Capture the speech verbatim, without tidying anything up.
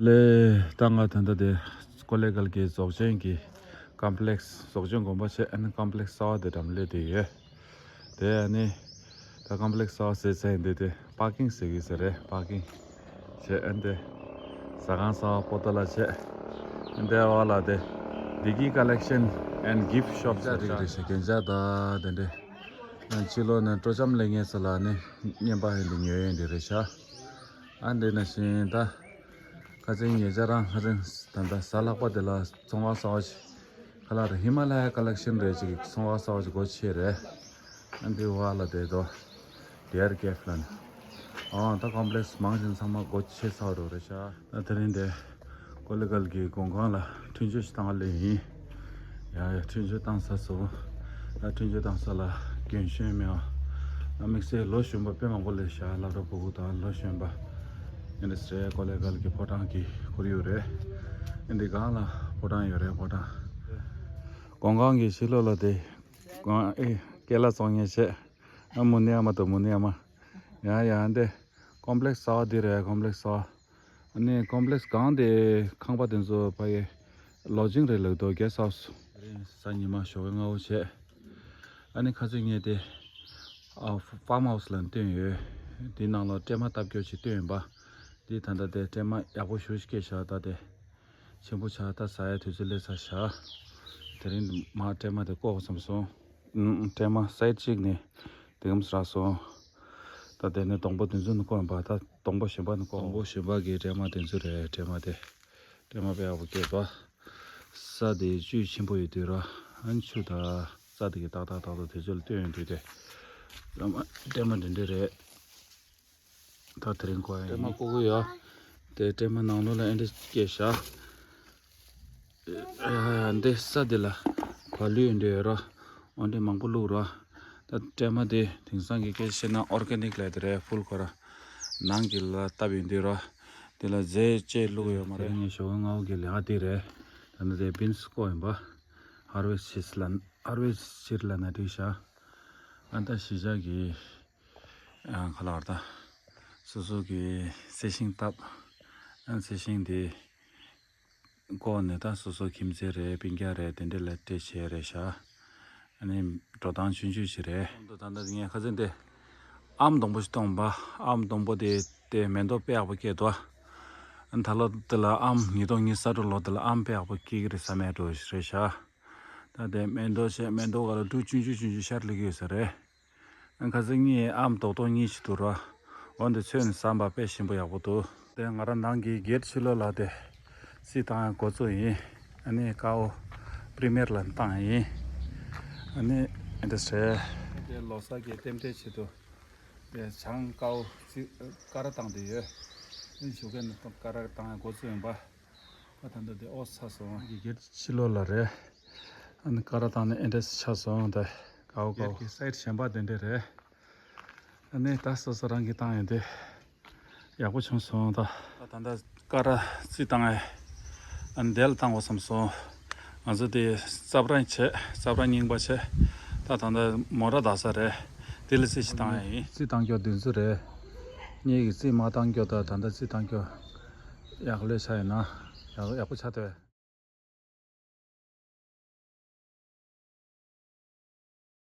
ལས་ད་ང་ད་ལྟ་དེ་ཀོ་ལེ་གལ་གྱི་རྫོགས་ཆེན་གྱི་ཀམ་པ་ལེགས་སི། རྫོགས་ཆེན་དགོན་པ་བྱས། ཨ་ནི་ཀམ་པ་ལེགས་སི་གསར་པ་དེ་འགྲམ་སླེབས་བསྡད་ཡོད། དེ་ཨ་ནི་ད་ཀམ་པ་ལེགས་སི་གསར་པ་ཟེར་ཚར་ཡིན། དེ་དེ་པར་ཀིང་ཟེར་གྱི་ཟེར་རེད། པར་ཀིང་བྱས། ཨ་ནི་དེ་ཟ་ཁང་གསར་པ་པོ་ཏཱ་ལ་བྱས། ཨ་ནི་དེ་བ་ལ་དེ་བདེ་སྐྱིད་ཀ་ལེག་ཤན་ཨེན་ཌི་གིཕ་ཤོབ་ཟེར་རིགས་རེད་ཤག་རྒྱན་ཆ་དང་དེ་འདྲས། ཕྱི་ལོགས་ནས་སྤྲོ་འཆམ་ལེན་མཁན་ཚོ་ལ་ནི་རྔན་པ་ཡིན་དེ་ཉོ་ཡོང་དེ་རེད་ཤག་ཨ་འདི་ནང་བཞིན་ད་ཁ་སང་ཉེ་ཆར་རང་ཁ་སང་ད་ལྟ་གཟའ་ལྷག་པ་དེ་ལ་ཚོང་ཁང་གསར་པ་ཞིག་ག་ལ་རེད། ཧི་མ་ལ་ཡ་ཀ་ལེག་ཤན་རེད་ཅིག་ཚོང་ཁང་གསར་པ་ཞིག་སྒོ་ཕྱེ་རེད། ཨ་འདི་བ་ལ་དེ་དོ་ཌི་ཨར་ཀེ་ཕ་ལ་ནི། ཨ་ད་ཀམ་པ་ལེགས་སི་མང་ཆེ་ཚང་མ་སྒོ་ཕྱེ་ཚར་འགྲོ་རེད་ཤག་ད་དེ་རིང་དེ་ཀོ་ལེ་གལ་གྱི་མགོ་ཁང་ལ་འཕྲིན་བཅོལ་ཞིག་བཏང་སླེབས་ཡིན། ཡ་ཡ་འཕྲིན་བཅོལ་བཏང་ཚར་སོང་། ད་འཕྲིན་བཅོལ་བཏང་ས་ལ་རྒན་གཞོན་མེད་པ། ད་དམིགས་བསལ་ལོ་གཞོན་པ་དཔེ་མང་པོ་སླེབས་ཤག་སློབ་གྲྭ་ཕྲུ་གུ་དང་ལོ་གཞོན་པ། ཨེ་འདྲས་རེད། ཀོ་ལེ་གལ་གྱི་ཕོ་བྲང་གི་ཁོར་ཡུག་རེད། ཨེ་འདི་སྒང་ལ་ཕོ་བྲང་ཡོད་རེད། ཕོ་བྲང་། མགོ་ཁང་གི་ཕྱི་ལོགས་ལ་དེ་ཨེ་ཀེ་ལ་བཙོང་མཁན་བྱས། ཨ་མུ་ནེ་ཨ་མ་དང་མུ་ནེ་ཨ་མ། ཡ་ཡ་འདི་ཀམ་པ་ལེགས་སི་གསར་པ་འདི་རེད། ཀམ་པ་ལེགས་སི་གསར་པ། ཨ་ནི་ཀམ་པ་ལེགས་སི་སྒང་དེ་ཁང་པ་དེ་ཚོ་ཕ་གི་ལོ་ཇིང་རེད་ལབ་འདུག་གེ་སི་ཧའུ་སི། རེད། གཟའ་ཉི་མ་ཞོགས་ཀས་སྔ་པོ་བྱས། ཨ་ནི་ཁ་སང་ངས་དེ་ཨ་ཕརམ་ཧའུ་སི་ལ་བཏོན་ཡོད། དེའི་ནང་ལ་སྲན་མ་བཏབ་རྒྱུ་ཅིག་བཏོན་ཡིན་པ། དེ་ད་ལྟ་དེ་སྲན་མ་ཡག་པོ་ཞེ་པོ་ཅིག་སྐྱེས་ཤག་ད་དེ་ཆེན་པོ་ཆགས། ད་ཟ་ཡ་དུས་ཚོད་སླེབས་ཚར་ཤག་དེ་རིང་མར་སྲན་མ་དེ་བཀོག་བསམ་སོང་། ཨུམ། སྲན་མ་སའིཌ་གཅིག་ནས་དེ་གམ་རག་སོང་། ད་དེ་ནས་སྡོང་པོ་དེ་ཚོ་ནི་བཀོག་ཡིན་པ། ད་སྡོང་པོ་གཞན་པ་ནི་བཀོག་སྡོང་པོ་གཞན་པ་གི་སྲན་མ་དེ་ཚོ་རེད། སྲན་མ་དེ་སྲན་མ་དཔེ་ཡག་པོ་སྐྱེས་པ། ས་དེ་བཅུད་ཆེན་པོ་ཡོད་དུས་ར། ཨན་ཆུ་དང་ས་དེ་གི་ཏག་ཏག་ཏག་ཏག་དེ་ཚོ་ལ་བཏོན་ཡོང་དུས་དེ་སྲན་མ་འདི་འདྲ་རེད། ད་དེ་རིང་བཀོག་ཡ་ཡིན། སྲན་མ་བཀོག་གི་ཡོད། དེ་སྲན་མ་ནང་ལོགས་ལ་ཨེ་འདྲ་སྐྱེས་ཤག་ཡ་ཡ་འདི་ས་འདི་ལ་ག་ལུས་འདྲ་ཡོད་ར། འོ་འདྲ་མང་པོ་བླུགས་ར། ད་སྲན་མ་དེ་དེང་སང་གི་སྐད་ཆ་བཤད་ན་ཨོར་གེ་ནིག་ལབ་དེ་རེད། ཕུལ་ཁོ་ར་ནང་གི་ལ་བཏབ་ཡོང་དུས་ར། དེ་ལ་རྫས་ཅིག་བླུགས་ཡོད་མ་རེད། དེ་རིང་ངས་ཞོགས་པ་སྔ་པོ་གི་ལས་ཀ་དེ་རེད། ད་ནི་དེ་བིན་སི་བཀོག་ཡིན་པ། ཧར་ཝེ་སི་ཊི་ལ་ཧར་ཝེ་སི་ཊི་ལབ་ན་འགྲིག་ཤག་ཨ་ད་གཞིས་ཆགས་ཀྱི་ཨ་ག་ལབ་ར། ད་སོ་སོ་གི་རྩི་ཤིང་བཏབ། ཨ་རྩི་ཤིང་དེ་བཀོག་ནས་ད་སོ་སོ་ཁྱིམ་མཚེས་རེད། སྤུན་ཀྱག་རེད། དེ་འདྲ་ལ་སྤྲད་བྱས་རེད་ཤག་ཨ་ནི་འགྲོ་སྟངས་ཆུང་ཆུང་ཞིག་རེད། ད་ད་ལྟ་ངས་ཁ་སང་དེ་ཨམ་སྡོང་པོ་ཞིག་བཏོན་པ། ཨམ་སྡོང་པོ་དེ་དེ་མེ་ཏོག་དཔེ་ཡག་པོ་སྐྱེས་འདུག་ཨ་ད་ལོ་དེ་ལ་ཨམ་ཉིས་སྟོང་ཉི་ཤུ་རྩ་དྲུག་ལོ་དེ་ལ་ཨམ་དཔེ་ཡག་པོ་སྐྱེ་གི་རེད་བསམ་ཡ་འདྲ་ཞིག་རེད་ཤག་ད་དེ་མེ་ཏོག་བྱས། མེ་ཏོག་ག་ལ་འབྲུ་ཆུང་ཆུང་ཆུང་ཆུང་ཤར་སླེབས་ཀྱི་ཡོད་ས་རེད། ཨ་ཁ་སང་ངས་ཨམ་རྡོག་རྡོག་གཉིས་ཤིག་འདུག་ར། འོ་འདི་ཚོས་ནི་ཟམ་པ་དཔེ་ཞིམ་པོ་ཡག་པོ་འདུག་དེ་ང་རང་ནང་གི་གེ་ཊི་ཕྱི་ལོགས་ལ་དེ་རྩི་བཏང་ཡ་འགོ་བཙུགས་ཡིན། ཨ་ནི་ཀ་བོ་པི་རི་མེར་ལ་བཏང་ཡིན། ཨ་ནི་ཨེ་འདྲ་རེད། དེ་ལོ་གསར་གྱི་རྟེན་འབྲེལ་ཆེད་དུ་དེ་ཆང་ཀ་བོ་རྩི་ཀ་ར་བཏང་བསྡད་ཡོད། ཨ་ནི་ཞོགས་ཀས་ནས་ཀ་ར་བཏང་ཡ་འགོ་བཙུགས་ཡིན་པ། ཨ་ད་ལྟ་དེ་ཨོ་ཚ་སོང་། གི་གེ་ཊི་ཕྱི་ལོགས་ལ་རེད། ཨ་ནི་ཀ་ར་བཏང་ནས་ཨེ་འདྲ་ཆགས་སོང་། ད་ཀ་བོ་ཀ་བོ་གེ་ཊི་གི་སའིཌ་གཞན་པ་དེ་འདྲ་རེད། ཨ་ནི་ད་སོ་སོ་རང་གིས་བཏང་ཡོང་དེ་ཡག་པོ་བྱུང་སོང་། ད་ད་ད་ལྟ་ཀ་ར་རྩི་བཏང་ཡ། ཨ་ནི་དེ་ལ་བཏང་དགོས་བསམ་སོང་། ང་ཚོ་དེ་རྩབ་ར་བྱས། རྩབ་ར་རྙིང་པ་བྱས། ད་ད་ལྟ་མོ་ར་བརྡར་ས་རེད། དེ་ལ་རྩི་ཞིག་བཏང་ཡ་ཡིན། རྩི་བཏང་རྒྱུ་དེ་ཚོ་རེད། གཉིས་ཀྱི་རྩི་མ་བཏང་རྒྱུ་དང་ད་ལྟ་རྩི་བཏང་རྒྱུ་ཡག་ལོས་ཆགས་ཡོད་ན་ཡག་ཡག་པོ་ཆགས་ཐུབ།